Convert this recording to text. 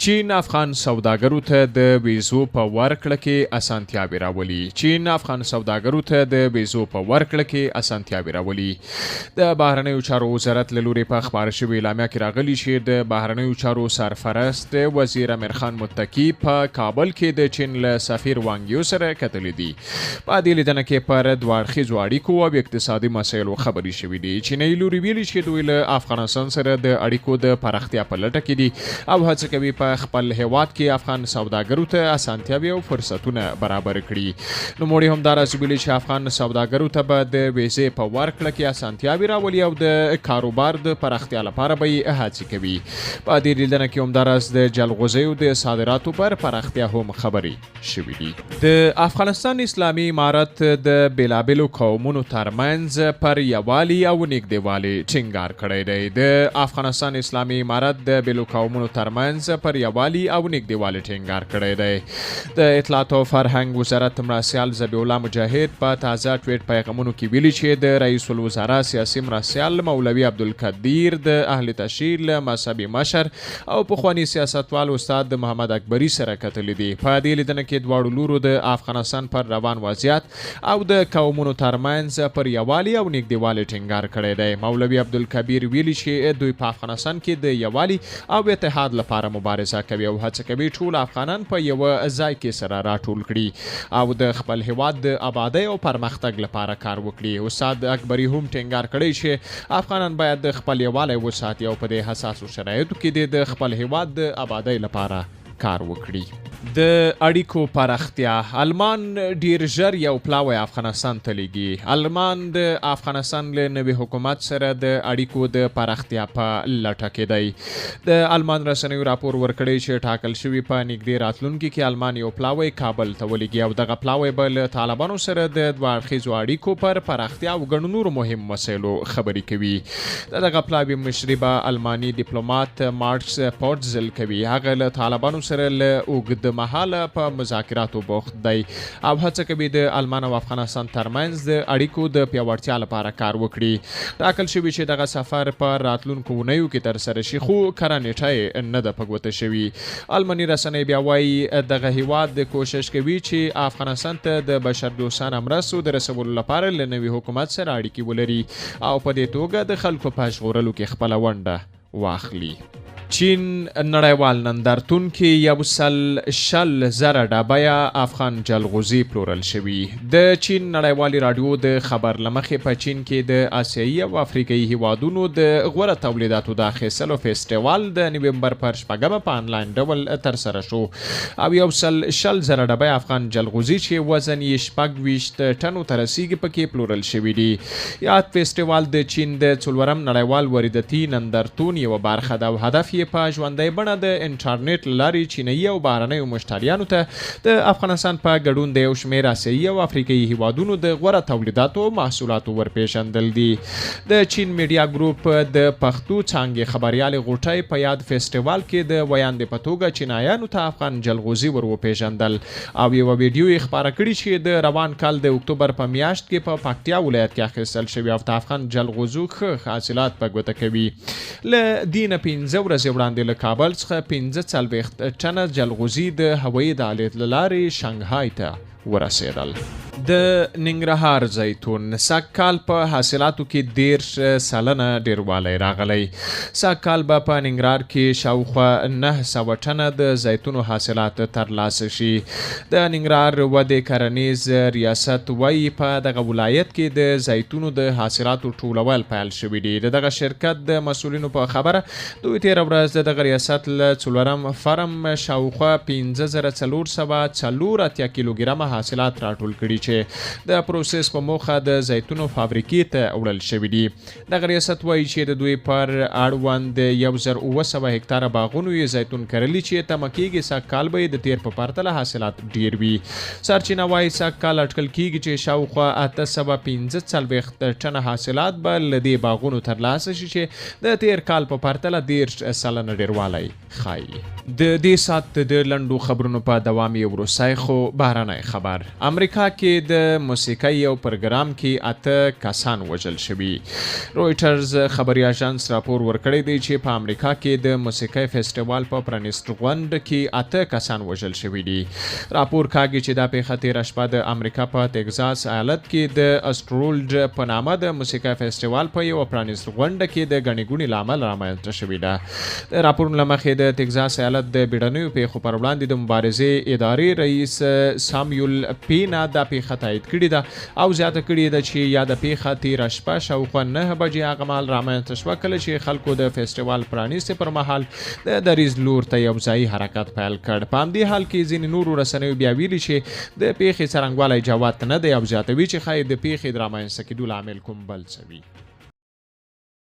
چین افغان سوداګرو ته د ویزو په ورکړه کې اسانتیاوې راولي. چین افغان سوداګرو ته د ویزو په ورکړه کې اسانتیاوې راولي. د بهرنیو چارو وزارت له لوري په خپاره شوې اعلامیه کې راغلي چې د بهرنیو چارو سرپرست وزیر امیرخان متقي په کابل کې د چین له سفیر وانګ یو سره کتلي دي. په دې لیدنه کې پر دوه اړخیزو اړیکو او اقتصادي مسایلو خبرې شوې دي. چینایي لوري ویلي چې دوی له افغانستان سره د اړیکو د پراختیا په لټه کې دي او هڅه کوي په خپل هیواد کې افغان سوداګرو ته اسانتیاوې او فرصتونه برابر کړي. نوموړي همداراز ویلي چې افغان سوداګرو ته به د ویزې په ورکړه کې اسانتیاوې راولي او د کاروبار د پراختیا لپاره به یې هڅې کوي. په دې لیدنه کې همداراز د جلغوزیو د صادراتو پر پراختیا هم خبرې شوي دي. د افغانستان اسلامي امارت د بېلابېلو قومونو ترمنځ پر یووالي او نږدېوالي ټینګار کړی دی. د افغانستان اسلامي امارت د بېلو قومونو ترمنځ پر یووالي او نږدېوالي ټینګار کړی دی. د اطلاعاتو او فرهنګ وزارت مرستیال ذبیح الله مجاهد په تازه ټویټ پیغامونو کې ویلي چې د رئیس الوزرا سیاسي مرستیال مولوي عبدالقدیر د اهل تشیع له مذهبي مشر او پخواني سیاستوال استاد محمد اکبري سره کتلي دي. په دې لیدنه کې دواړو لورو د افغانستان پر روان وضعیت او د قومونو ترمنځ پر یووالي او نږدېوالي ټینګار کړی دی. مولوي عبدالکبیر ویلي چې دوی په افغانستان کې د یووالي او اتحاد لپاره مبارزه کوي او هڅه کوي ټول افغانان په یوه ځای کې سره راټول کړي او د خپل هیواد د ابادۍ او پرمختګ لپاره کار وکړي. استاد اکبري هم ټینګار کړی چې افغانان باید خپل یووالی وساتي او په دې حساسو شرایطو کې دې د خپل هیواد د ابادۍ لپاره کار وکړي. د اړیکو پراختیا، المان ډیر ژر یو پلاوی افغانستان ته لیږي. المان د افغانستان له نوي حکومت سره د اړیکو د پراختیا په لټه کې دی. د المان رسنیو راپور ورکړی چې ټاکل شوي په نږدې راتلونکي کې المان یو پلاوی کابل ته ولیږي او دغه پلاوی به له طالبانو سره د دوه اړخیزو اړیکو پر پراختیا او ګڼو نورو مهمو مسایلو خبرې کوي. د دغه پلاوي مشري به الماني دیپلومات مارکس پوتزل کوي. هغه له طالبانو سره له اوږدمهاله په مذاکراتو بوخت دی او هڅه کوي د المان او افغانستان ترمنځ د اړیکو د پیاوړتیا لپاره کار وکړي. ټاکل شوې چې دغه سفر په راتلونکو اونیو کې ترسره شي، خو کره نیټه یې نه ده په ګوته شوې. الماني رسنۍ بیا وايي، دغه هیواد کوشش کوي چې افغانستان ته د بشردوستانه مرستو د رسولو لپاره له نوي حکومت سره اړیکې ولري او په دې توګه د خلکو په ژغورلو کې خپله ونډه واخلي. چین نړیوال نندارتون کې 120,000 ډبیه افغان جلغوزي پلورل شوي. د چین نړیوالې راډیو د خبر له مخې په چین کې د اسیایي او افریقایي هیوادونو د غوره تولیداتو د اخیستلو فیسټیوال د نومبر پر شپږمه په انلاین ډول ترسره شو او 120,000 ډبۍ افغان جلغوزي چې وزن یې 26 ټنو ته رسیږي پکې پلورل شوي دي. یاد فیسټیوال د چین د څلورم نړیوال وارداتي نندارتون یوه برخه ده او هدف یې په ژوندۍ بڼه د انټرنیټ له لارې چینایي او بهرنیو مشتریانو ته د افغانستان په ګډون د یو شمېر اسیایي او افریقایي هیوادونو د غوره تولیداتو او محصولاتو ورپېژندل دي. د چین میډیا ګروپ د پښتو څانګې خبریالې غوټۍ په یاد فیسټیوال کې د ویاندې په توګه چینایانو ته افغان جلغوزي ور وپېژندل او یوه ویډیو یې خپره کړې چې د روان کال د اکتوبر په میاشت کې په پکتیا ولایت کې اخیستل شوې او د افغان جلغوزو ښه حاصلات په ګوته کوي. له دې نه 5 ورځې وړاندې له کابل څخه 45 ټنه جلغوزي د هوایي دهلیز له لارې شانګهای ته ورسېدل. د ننګرهار زیتون سږ کال په حاصلاتو کې 30% ډېروالی راغلی. سږ کال به په ننګرهار کې شاوخوا 900 ټنه د زیتونو حاصلات ترلاسه شي. د ننګرهار ودې کرنیز ریاست وایي په دغه ولایت کې د زیتونو د حاصلاتو ټولول پیل شوي دي. د دغه شرکت د مسؤلینو په خبره دوی تېره ورځ د دغه ریاست له څلورم فرم شاوخوا 5484 کیلوګرامه حاصلات راټول کړي چې د پروسس په موخه د زیتونو فابریکې ته وړل شوي دي. دغه ریاست وایي چې د دوی پر اړوند 1700 هکتاره باغونو یې زیتون کرلي چې تمه کېږي سږ کال به یې د تېر په پرتله حاصلات ډېر وي. سرچینه وایي سږ کال اټکل کېږي چې شاوخوا 845 ټنه حاصلات به له دې باغونو ترلاسه شي چې د تېر کال په پرتله 30% ډېروالی ښايي. د دې ساعت د لنډو خبرونو په دوام یې وروستی خو بهرنی خبر. امریکا کې کې د موسیقۍ یو پرګرام کې 8 کسان وژل شوي. رویټرز خبري اژانس راپور ورکړی دی چې په امریکا کې د موسیقۍ فیسټیوال په پرانیست غونډ کې 8 کسان وژل شوي دي. راپور کاږي چې دا پیښه تیره شپه د امریکا په تگزاس ایالت کې د اسټرولډ په نامه د موسیقۍ فیسټیوال په یوه پرانیست غونډه کې د ګڼې ګوڼې له امله رامنځته شوې ده. د راپورونو له مخې د تگزاس ایالت د بیړنیو پیښو پر وړاندې د مبارزې ادارې رئیس سامیول پینا دا پیښه تایید کړې ده او زیاته کړې ده چې یاده پیښه تیره شپه شاوخوا 9 بجې هغه مهال رامنځته شوه کله چې خلکو د فیسټیوال پرانیستې پر مهال د دریځ لور ته یو ځایي حرکت پیل کړ. په همدې حال کې ځینې نورو رسنیو بیا ویلي چې د پیښې څرنګوالی جوات نه دی او زیاتوي چې ښایي د پیښې د رامنځته کېدو لامل کوم بل څه وي.